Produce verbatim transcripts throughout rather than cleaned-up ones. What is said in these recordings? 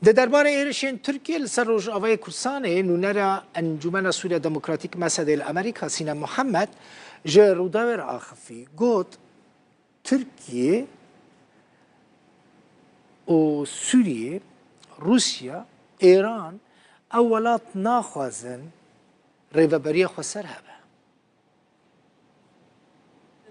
Di derbarê êrişên Tirkiyê li ser Rojavayê Kurdistanê, nûnera Encûmena Sûriya Demokratîk, MESEDê, li Amerîka, Sînan Muhammed, ji Rûdawê re axifî. Got, Tirkiye û Sûriye, Rûsya, Îran, ew welat naxwazin rêveberiya xweser hebe.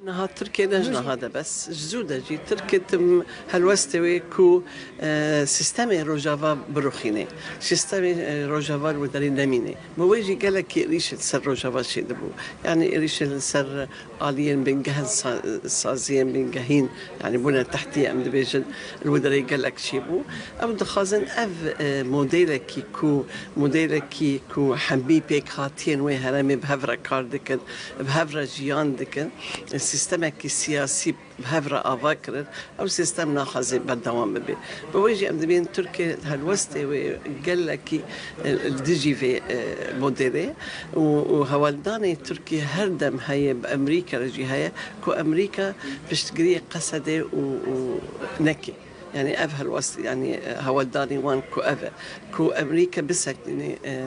Niha Tirkiye ne ji niha de bes, ji zû de jî Tirkiye tim helwestê wê ku, e, sîstemê Rojava biruxîne. Sîstemê, e, Rojava li wê derê nemîne. Bi wê jî gelekî êrîşê li ser Rojava çêdibû. Yanî êrîşê li ser aliyên bingeh, sa-, saziyên bingehîn, yanî bûne tehdî, em dibêjin, li wê derê gelek çêbû. Ew dixwazin ev, e, modelekî ku, modelekî ku hemî pêkhatiyên wê herêmê bi hev re kar dikin, bi hev re jiyan dikin, e, sîstemekî siyasî bi hev re ava kirin, ew sîstem naxwaze berdewam bibe. Bi wê jî em dibînin Tirkiye helwestê wê gelekî, e, li dijî vê, e, modelê û, û hewldanê Tirkiye her dem heye, bi Amerîka re jî heye ku Amerîka piştgiriyê Qesedê û, û neke. Yanî ev helwest, yanî, e, hewldanê wan ku ev e, ku Amerîka biseknîne, e,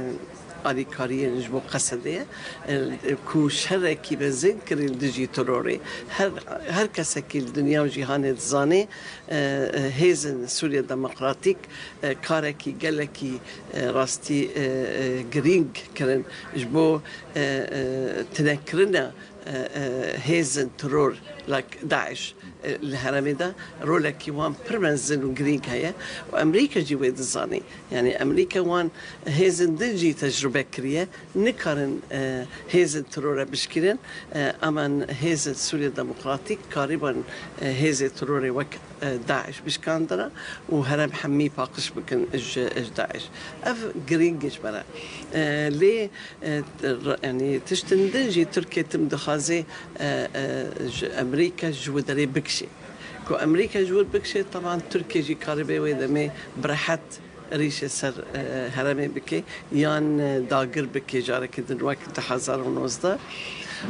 alîkariyên ji bo Qesedê, e, ku şerekî mezin kirî li dijî terorê. Her, her kesekî li dinya û cîhanê dizanê, e, e, hêzên Sûriya Demokratîk, e, karekî gelekî, e, rastî, e, e, girîng kirin ji bo, e, e, tinekirina, e, e, hêzên teror, like DAIŞ, e, li herêmê de rolekî wan pir mezin û girîng heye û Amerîka jî wê dizanî. Yanî Amerîka wan hêzên din jî tecrube kiriye, nikarin, e, hêzên terore bişkînin. E, eman hêzên Sûriya Demokratîk karîbin, e, hêzê terorê wek, e, DAIŞ bişkandine û herêm hemî paqij bikin ji, ji DAIŞ. Ev girîng e ji me re. E, lê, e, r-, yanî tiştin din jî Tirkiye tim dixwaze, e, e, ji Amerîka ji wê derê bikişê. Ku Amerîka ji wir bikişê, teban Tirkiye jî karibe wê demê bi rehet êrîşê ser, e, herêmê bike yan, e, dagir bike carekî din wek du hezar û nozdeh.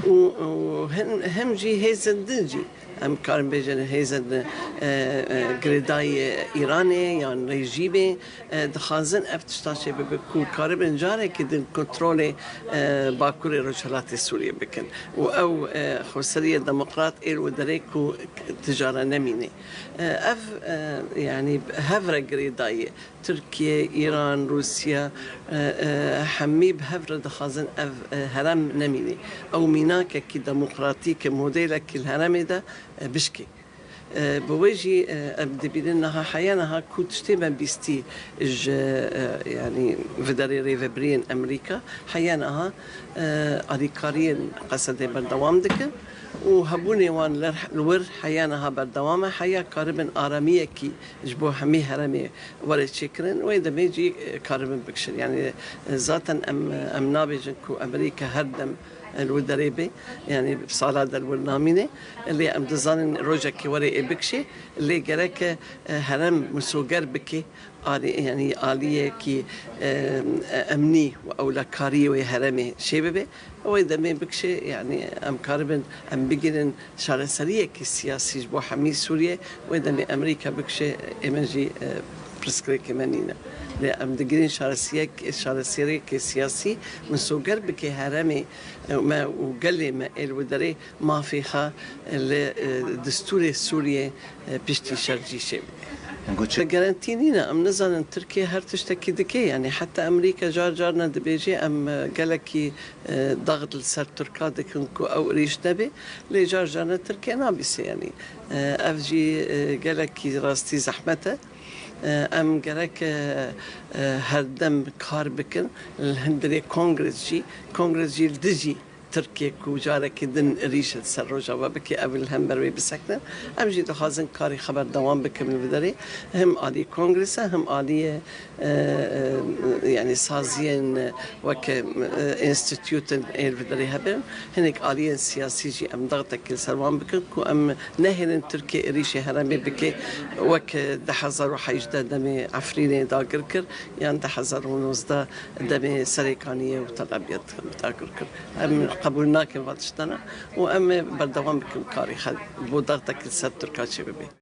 Û, û hin, hem jî hêzên din jî, em karin bêjin hêzên, e, e, girêdayî Îranê yan rejîmê, e, dixwazin ev tişta çê bibe ku karibin carekî din kontrolê, e, bakurê rojhilatê Sûriyê bikin. Û ew, e, xweseriyê demokrat ê li wê derê ku tijara nemîne. E, ev, e, yanî hev re girêdayî. Tirkiye, Îran, Rûsya, e, e, hemî bi hev re dixwazin ev, e, herêm nemîne. Ew mînakekî demokratîk, modelekî li herêmê de, e, bişkê. E, bi wê jî, e, em dibînin niha, heya niha ku tiştê me bîstî ji, e, yanî vidarê rêvebiriyên Amerîka, heya niha, e, alîkariyên Qesedê berdewam dikin û hebûnê wan li, li wir heya niha berdewam e, heya karibin aramiyekî ji bo hemî herêmê were çêkirin, wê demê jî, e, karibin bikişin. Yanî, e, zaten em, em nabêjin ku Amerîka her dem, e, li wir derê bê, yanî sala der wir namîne. Lê em dizanin rojekê were ê bikişê, lê gerek e, e, herêm misoger bike, alî-, yanî aliyekî, e, e, emnî û ewlekariyê wê herêmê çê bibe. Wê demê bikişê, yanî em karibin, em bigihînin çareseriyekî siyasî ji bo hemî Sûriyê, wê demê Amerîka bikişê, ê me jî, e, pirsgirêkê me nîne. Lê em digihînin çaresiyek-, çareseriyekê siyasî misoger bike herêmê, e, me û gelê me ê li wê derê mafê xwe li, e, destûrê Sûriyê, e, piştî şer jî çê bike. Got çi? Garantî nîne, em nizanin Tirkiye her tiştekî dike, yanî heta Amerîka car carna dibêje em, e, gelekî, e, daxit li ser Tirka dikin ku ew êrîş nebe, lê car carna Tirkiye nabîse, yanî, e, ev jî, e, gelekî rastî zehmet e. E, em gerek, e, e, her dem kar bikin, li hundirê Kongres jî, Kongres jî li dijî Tirkiye ku carekî din êrîş li ser Rojava bike, ev li hember wê bisekinin. Em jî dixwazin karê xwe berdewam bikin li vê derê. Him alî Kongresa, him aliyê, e, e, yanî saziyên, e, weke, e, înstîtûtên ê li vê derê hebin. Hinek aliyên siyasî jî em daxtekê li ser wan bikin ku em nehêlin Tirkiye êrîşê herêmê bike, wek, e, du hezar û hejdeh demê Efrînê dagir kir, yan du hezar û nozdeh demê Serêkaniyê û Tel Abyad dagir kir. Em qebûl nakin van tiştana û em ê berdewam bikin karê xwe bo daxtekî li ser Tirka çêbibe.